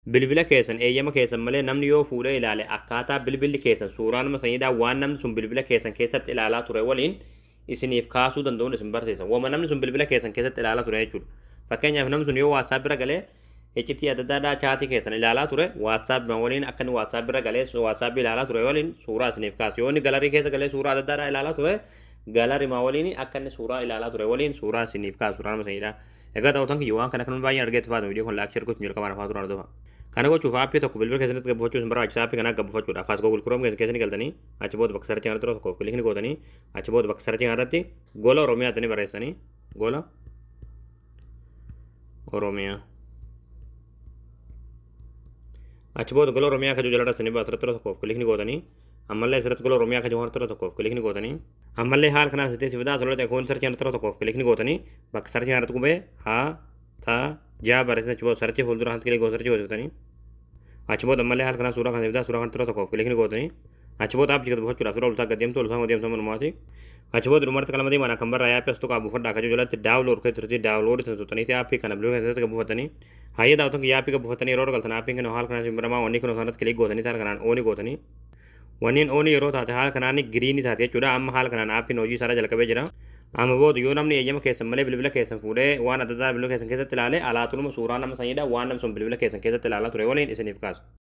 Bilbila keessan eeyyama keessan malee namni yoo fuudhee ilaale, akkaataa bilbilli keessan suuraa nama saniidhaa waan namni sun bilbila keessan keessatti ilaalaa ture waliin isiniif kaasuu danda'uun isin barsiisa. Wama namni sun bilbila keessan keessatti ilaalaa ture jechuudha. Fakkeenyaaf, namni sun yoo WhatsApp bira galee iccitii adda addaa chat keessan ilaalaa ture, WhatsApp waliin akka inni WhatsApp bira galee WhatsApp ilaalaa ture waliin suuraa isiniif kaasu. Yoo inni gallery keessa galee suuraa adda addaa ilaalaa ture, gallery waliin akka inni suuraa ilaalaa ture waliin suuraa isiniif kaasu, suuraa nama saniidha. Egaa daawwatan kiyya, waan kana kan baay'een argee itti fayyadamu, viidiyoo kun like, share gochuun jalqabaan afaan turaan hordofa. Kana gochuuf app tokko bilbila keessatti gabbifachuu isin barbaachisa. App kana gabbifachuudhaaf as Google Chrome keessa ni galtanii, achi booda bakka search kanatti tokkoof click ni gootanii, achi booda bakka search kanarratti Gola Oromiyaa jettanii barreessanii, Gola Oromiyaa. Achi booda Gola Oromiyaa kajuu jala dhastanii asirratti tokkoof click ni gootanii, ammallee asirratti Gola Oromiyaa kajuu kanarratti tokkoof click ni gootanii, ammallee haala kanaan sittee si fidaa. Asirratti akkoon search kanarratti tokkoof click ni gootanii, bakka search kanarratti qubee haa taa jaa barreessan, achi booda search fuuldura kanatti click gootanii search gootanii, achi booda ammallee haala kanaan suuraa kana fidaa. Suuraa kanarratti tokkoof click ni gootanii, achi booda app gad buufachuudhaaf suuraa oltaa gad deemtu, oltaa deemtu manumaati. Achi booda dhumarratti qalama diimaan kan barraa app as tuqaa buufadhaa kajuu jalatti download kan turte, download tan tuqxaniiti app kana bilbila keessatti gad buufatanii. Hayyee daawwatan kiyya, app gad buufatanii yeroo galtan, appiin kana haala kanaan simbiramaa. Wanni kun kanatti click gootanii haala kanaan on gootanii, wanniin on yeroo taate haala kanaan green taate jechuudha. Amma haala kanaan appiin hojii isaa jalqabee jira. Amma booda yoo namni eeyyama keessan malee bilbila keessan fuudhee waan adda addaa bilbila keessan keessatti ilaale, alaatuluma suuraa nama saniidha waan namni sun bilbila keessan keessatti ilaalaa ture waliin isiniif kaasu.